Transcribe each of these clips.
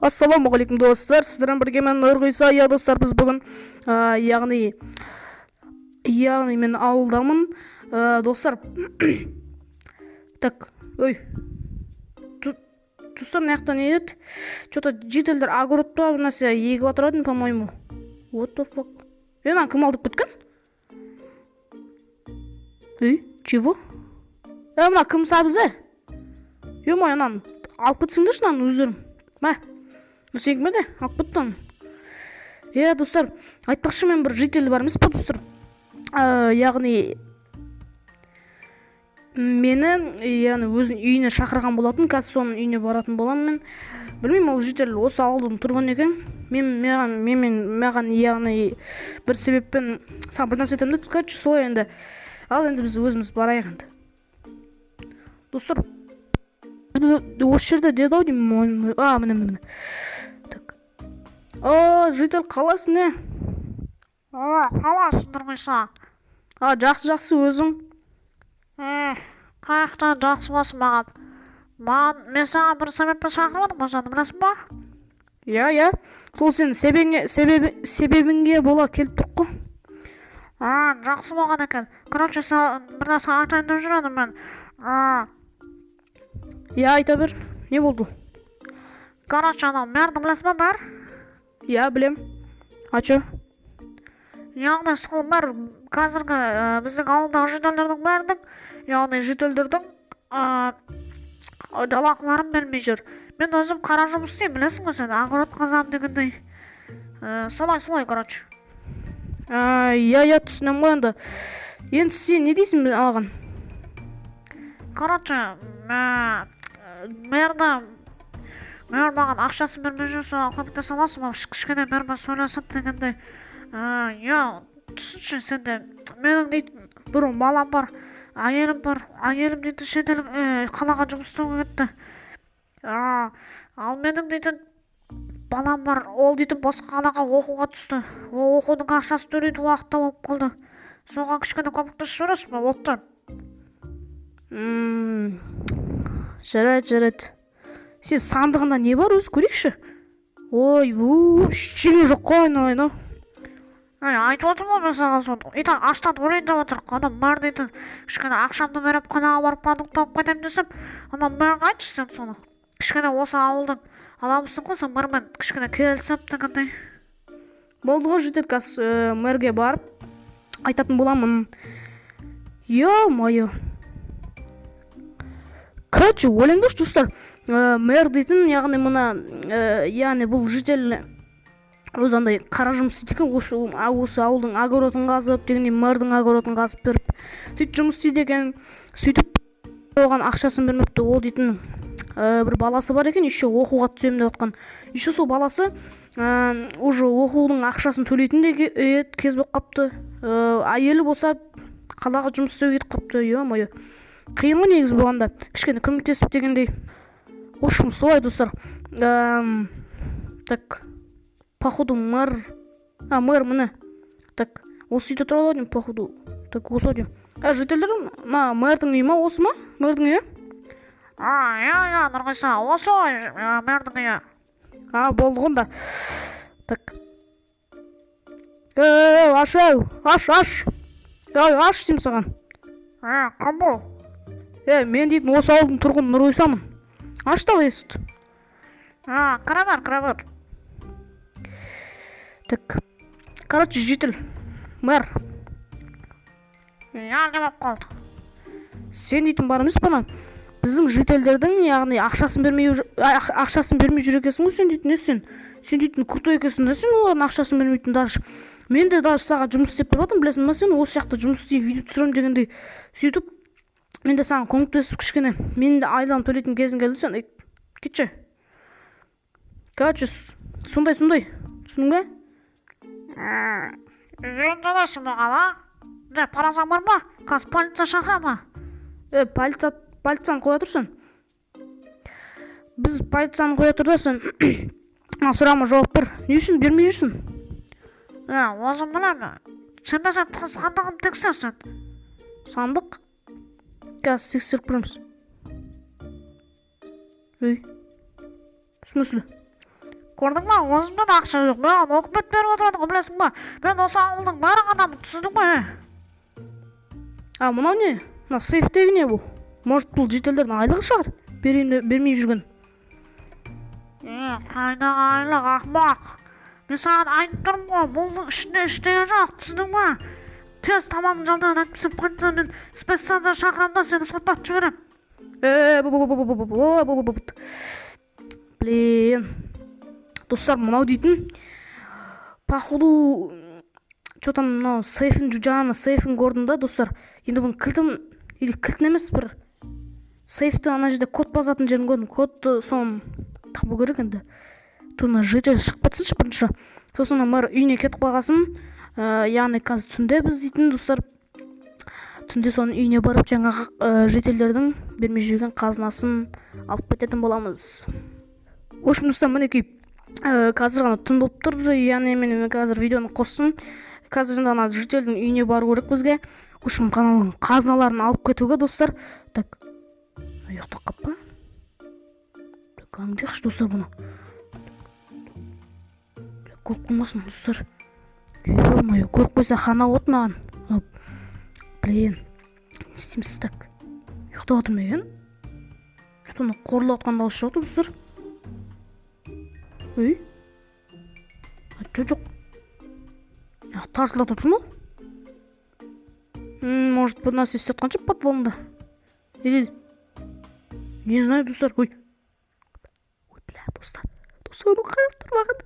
Ассалаумағалейкум, достар! Сіздермен бірге мен, Нұрғиса. Иә, достар, біз бүгін яғни мен ауылдамын. Достар, так, ой, достар, мына жақта не еді? Че-то жительдер огородта бір нәрсе егіп жатыр еді, по моему. What the fuck? Е, мынаны кім алдып кеткен? Ей, чего? Е, мына кім сәбізі? Е, мынаны алып кетсеңдерші, мынаны өздерің. Мә, сенікі ме де? Алып кетті аны. Иә, достар, айтпақшы, мен бір житель бар емес па, достар, яғни мені, яғни өзінің үйіне шақырған болатын. Қазір соның үйіне баратын боламын. Мен білмеймін, ол житель осы ауылдың тұрғыны екен. Мен маған менімен маған, яғни бір себеппен саған бір нәрсе айтамын деді. Короче, солай енді. Ал енді біз өзіміз барайық енді. Достар, осы жерде деді ау деймін. А, міне, міне, міне. Так, о, житель, қалайсың, не? О, қалайсың, Нұрғиса? А, жақсы, жақсы, өзің? Е, қаяқтан жақсы болсын маған. Маған, мен саған бір себеппен шақырып едім ғой сені, білесің ба? Иә, сол сен себебіңе себебіңе бола келіп тұрық қой. А, жақсы болған екен. Короче, саған бір нәрсе айтайын деп жүр едім мен. А, Иә, айта бер, не болды? Короче, анау мэрді білесің ба, мэр? Иә, білем. А че? Яғни сол мэр қазіргі біздің ауылдағы жительдердің бәрінің, яғни жительдердің жалақыларын бермей жүр. Мен өзім қара жұмыс істеймін, білесің ғой сен, огород қазамын дегендей. Солай, солай, короче. Иә, түсінемін ғой енді. Енді сен не дейсің маған? Короче, мэрді, мэр маған ақшасын бермей жүр, соған көмектесе аласың ба, кішкене мэрмен сөйлесіп дегендей? Иә, түсінші сен де, менің дейтін бір балам бар, әйелім бар. Әйелім дейтін шетел қалаға жұмыс істеуге кетті. Ал менің дейтін балам бар, ол дейтін басқа қалаға оқуға түсті. Ол оқудың ақшасын төлейтін уақыт та болып қалды. Соған кішкене көмектесіп жібересің ба, болды? Жарайды, жарайды. Сен сандығында не бар өзі, көрейікші. Ойбу, ештеңе жоқ қой, айналайын ау. Ей, айтып отырмын ғой мен саған соны. И так аштан өлейін деп отырмын. Ана мэр дейтін кішкене ақшамды беріп, қалаға барып продукт алып қайтайын десем, ана мэрға айтшы сен соны. Кішкене осы ауылдың адамысың ғой сен, мэрмен кішкене келісіп дегендей. Болды ғой, житель, қазір мэрге барып айтатын боламын. Ё-моё. Короче, ойлаңдаршы, достар, мэр дейтін, яғни мына яғни бұл житель өзі андай қара жұмыс істейді екен. Осы ауылдың огородын қазып дегендей, мэрдің огородын қазып беріп, сөйтіп жұмыс істейді екен. Сөйтіп оған ақшасын бермепті. Ол дейтін бір баласы бар екен, еще оқуға түсемін деп жатқан. Еще сол баласы уже оқудың ақшасын төлейтін де кез болып қалыпты. Әйелі болса қалаға жұмыс істеуге кетіп қалыпты. Ё-моё, қиын ғой негізі болғанда, кішкене көмектесіп дегендей. В общем, солай, достар. Так, походу мэр, а, мэр міне. Так, осы үйде тұрады ау деймін, походу. Так, осы ау деймін. А, жительдер, мына мэрдің үйі ма, осы ма мэрдің үйі? А, иә, иә, Нұрғиса, осы ғой мэрдің үйі. А, болды ғой онда. Так, ей, аш, ау, аш, аш, ей, аш деймін саған. Е, кім бұл? Е, мен дейтін осы ауылдың тұрғыны Нұрғисамын. Аш давай есікті. А, кіре бер, кіре бер. Так, короче, житель, мэр. Иә, не болып қалды? Сен дейтін бар емес па, ана біздің жительдердің, яғни ақшасын бермей ақшасын бермей жүр екенсің ғой сен дейтін. Е, сен дейтін крутой екенсің да, сен олардың ақшасын бермейтін. Даже мен де даже саған жұмыс істеп беріп жатырмын, білесің ба сен? Осы жақта жұмыс істеймін, видео түсіремін дегендей. Сөйтіп мен де саған көмектесіп, кішкене мен де айлығымды төлейтін кезің келді. Сен, ей, кетші. Короче, сондай, сондай, түсіндің бе? Енді жарайсың маған, а? Не, парасың бар ма? Қазір полиция шақыра ма? Е, полиция, полицияны қоя тұр сен. Біз полицияны қоя тұр да, сен мына сұрағыма жауап бер: не үшін бермей жүрсің? Е, өзім білемін. Сенбесең, сандығымды тексер сен. Сандық, қазір тексеріп көреміз. Ей, в смысле? Көрдің ба, өзімде де ақша жоқ. Маған өкімет беріп отырады ғой, білесің ба? Мен осы ауылдың бәрі адамы, түсіндің ба, е? А мынау не? Мына сейфтегі не бұл? Может, бұл жительдердің айлығы шығар, берейін бермей жүрген. Е, қайдағы айлық, ақымақ? Мен саған айтып тұрмын ғой, бұның ішінде ештеңе жоқ, түсіндің ба? Тез тамағың жалдырын, әйтпесе полиция, мен спецназды шақырамын да, сені соттатып жіберемін. Э, блин, достар, мынау дейтін, походу, че там мынау сейфін, жаңа сейфін көрдім да, достар. Енді бұның кілтін или кілтін емес, бір сейфті, ана жерде код басатын жерін көрдім, кодты, соны табу керек енді. Туна житель шығып кетсінші бірінші, сосын мэр үйіне кетіп қалғасын, яғни қазір түнде біз дейтін, достар, түнде соның үйіне барып, жаңағы жительдердің бермей жүрген қазынасын алып кететін боламыз. В общем, достар, мінекей, қазір ғана түн болып тұр, яғни мен қазір видеоны қостым. Қазір енді ана жительдің үйіне бару керек бізге, в общем, ананың қазыналарын алып кетуге, достар. Так, ұйықтап қалып па? Так, аңдайықшы, достар, бұны көріп қоймасын, достар. Ё-моё, көріп қойса, хана болады маған. Блин, не істейміз? Так, ұйықтап жатыр ма екен? Че то мына қорылдап жатқан дауыс шығып жатыр, достар. Ей, жоқ, жоқ, тарсылдатып отырсың ғой. Может, бір нәрсе істеп жатқан шығар подвалында или не знаю, достар. Ой, ой, бля, достар, достар, анау қарап тұр маған.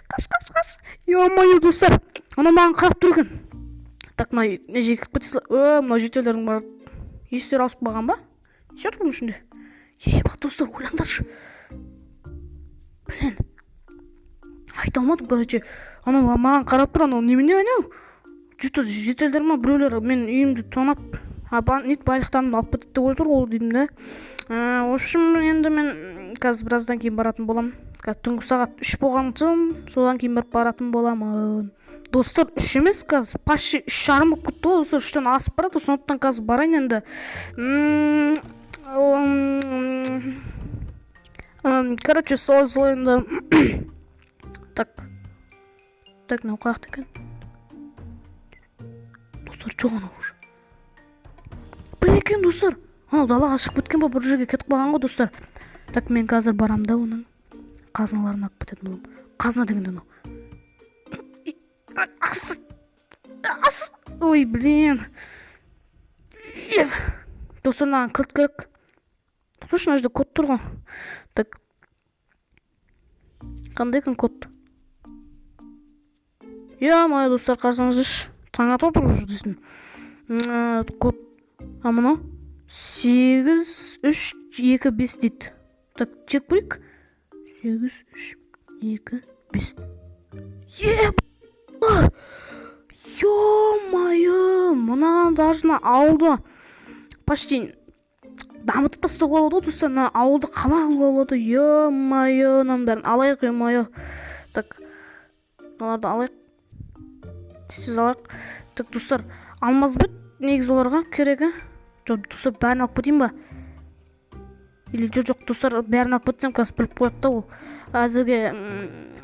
Қаш, қаш, қаш! Ё-моё, достар, анау маған қарап тұр екен. Так, мына мына жерге кіріп кете сала. Е, мына жительдердің бәрі естері ауысып қалған ба? Не істеп жатыр бұның ішінде? Ебать, достар, ойлаңдаршы. Блин, айта алмадым. Короче, анау маған қарап тұр. Анау немене? Анау че-то жительдер ма, біреулер мен үйімді тонап, не байлықтарымды алып кетеді деп отыр ғой деймін да. В общем, енді мен қазір біраздан кейін баратын боламын. Қазір түнгі сағат 3 болған соң, содан кейін барып баратын боламын, достар. 3 емес, қазір почти 3:30 болып кетті ғой, достар, 3-тен асып барады. Сондықтан қазір барайын енді. Короче, сол енді. Так, так, мынау қай жақта екен, достар? Жоқ, анау уже бір екен, достар. Анау далаға шығып кеткен ба, бір жерге кетіп қалған ғой, достар. Так, мен қазір барамын да, оның қазыналарын алып кететін боламын. Қазына дегенде анау. Ой, блин, достар, мынаған кілт керек. Слушай, мына жерде код тұр ғой. Так, қандай екен код? Ё-моё, достар, қарасаңыздаршы, таң атып отыр уже дейсің. Код, а мынау 8, 3, 2, 5 дейді. Так, чек көрейік. 8, 3, 2, 5. Ебар, ё-моё, мынаған даже мына ауылды почти дамытып тастауға болады ғой, достар. Мына ауылды қала қылуға болады. Ё-моё, мынаның бәрін алайық. Ё-моё, так, мыналарды алайық, тез тез алайық. Так, достар, алмаз ба еді негізі оларға керегі? Жоқ, достар, бәрін алып кетейін ба или жоқ? Жоқ, достар, бәрін алып кетсем, қазір біліп қояды да ол. Әзірге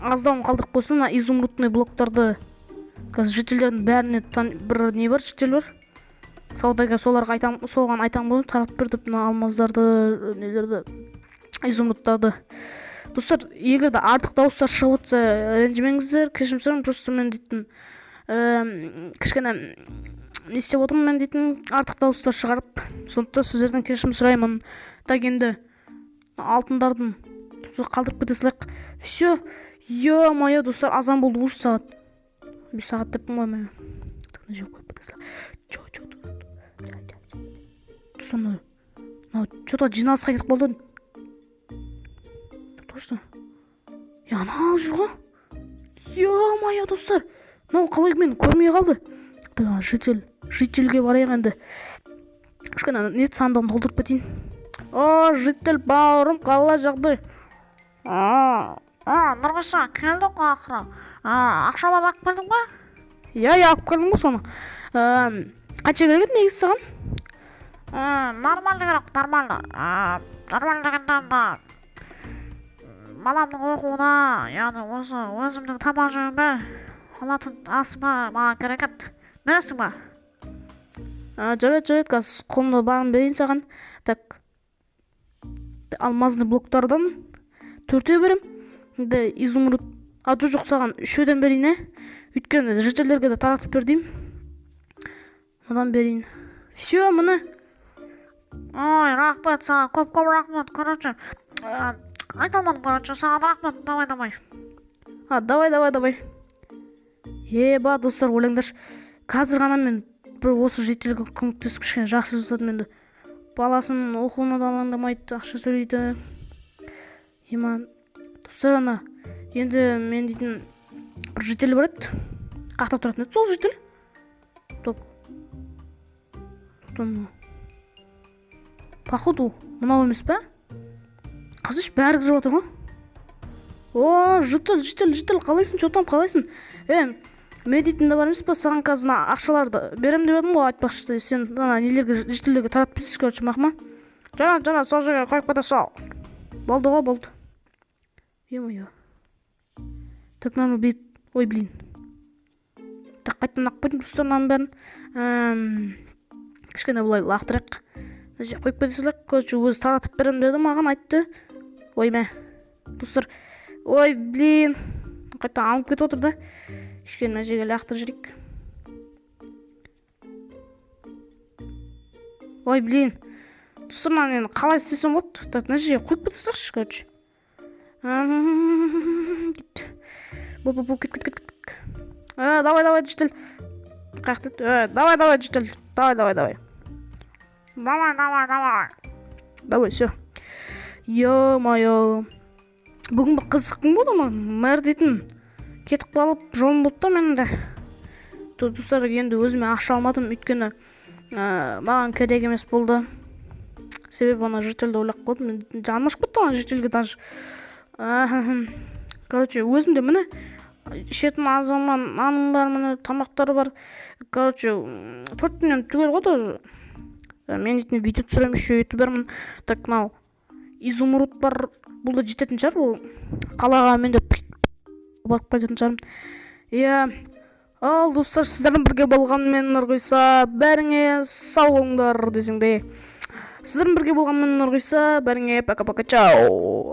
аздауын қалдырып қойсын. Мына изумрудный блоктарды қазір жительдердің бәріне бір не бар, житель бар, саудагер, соларға айтам, соған айтамын ғой, таратып бер деп мына алмаздарды, нелерді, изумрудтарды. Достар, егер де артық дауыстар шығып жатса, ренжімеңіздер, кешірім сұраймын. Просто мен дейтін кішкене не істеп отырмын мен дейтін, артық дауыстар шығарып, сондықтан сіздерден кешірім сұраймын. Так, енді алтындардың қалдырып кете салайық. Все. Ё-моё, достар, азан болды уже, сағат 5 сағат деппін ғой мен. Так, мына жерге қойып кете салайық. Чё, чё, достар, мынау че-то жиналысқа кетіп қалды точно. Е, анау жүр ғой. Ё-моё, достар, мынау қалай мені көрмей қалды? Так, жительге барайық енді, кішкене не сандығын толтырып кетейін. О, житель бауырым, қалай жағдай? А, Нұрғиса, келдің ғой ақыры. Ақшаларды алып келдің ба? Иә, алып келдім ғой соны. Қанша керек еді негізі саған? Нормально керек, нормально. Нормально дегенде енді Баламның оқуына, яғни осы өзімнің тамақ жеуіме, алатын асыма маған керек еді. Бересің ба? А, жарайды, жарайды, қазір қолымда барын берейін саған. Так, алмазный блоктардан төртеу беремін. Енді изумруд, а, жоқ, жоқ, саған үшеуден берейін, иә, өйткені жительдерге де таратып бер деймін. Одан берейін. Все, міне. Ой, рахмет саған, көп көп рахмет. Короче, айта алмадым, короче, саған рахмет. Давай, давай. А, давай, давай, давай. Еба, достар, ойлаңдаршы, қазір ғана мен бір осы жительге көмектесіп, кішкене жақсы жасадым. Енді баласының оқуына да алаңдамайды, ақша төлейді. Ема, достар, ана енді мен дейтін бір житель бар еді, қаяқта тұратын еді сол житель? Так, мынау, походу, мынау емес па? Қазірші, бәрі кіріп жатыр ғой. О, житель, житель, житель, қалайсың, че там, қалайсың? Е, мен дейтін де бар емес па, саған қазір мына ақшаларды беремін деп едім ғой, айтпақшы. Сен ана нелерге, жительдерге таратып берсейші, короче, мақма. Жарайды, жарайды, сол жерге қойып кете сал. Болды ғой, болды. Е мое, так, мынаны бет, ой, блин. Так, қайтадан алып қойдым, достар, мынаның бәрін. Кішкене былай лақтырайық, мына жерге қойып кете салайық. Короче, өзі таратып беремін деді, маған айтты. Ой, мә, достар, ой, блин, қайтадан алып кетіп отыр да. Кішкене мына жерге лақтырып жіберейік. Ой, блин, достар, мынаны енді қалай істесем болады? Так, мына жерге қойып кете салайықшы, короче. Дейді. Бол, бол, бол, кет, кет, кет, кет. Давай, давай, житель. Қаяқта еді? Давай, давай, житель, давай, давай, давай. Давай, давай, давай. Давай, все. Е мое, бүгін бір қызық күн болды. Ма, мэр дейтін кетіп қалып, жолым болды да менің де. Достар, енді өзіме ақша алмадым, өйткені маған керек емес болды, себебі ана жительді ойлап қойдым мен, жаным ашып кетті ана жительге даже. Короче, өзімде, міне, ішетін азығым, наным бар, міне, тамақтар бар. Короче, төрт дүнием түгел ғой тоже. Мен дейтін видео түсіремін еще, ютубермін. Так, мынау изумруд бар, бұл да жететін шығар, ол қалаға мен де барып қайтатын шығармын, иә. Ал, достар, сіздермен бірге болған мен, Нұрғиса. Бәріңе сау болыңдар десең де, сіздермен бірге болған мен, Нұрғиса. Бәріңе пока, пока, чао.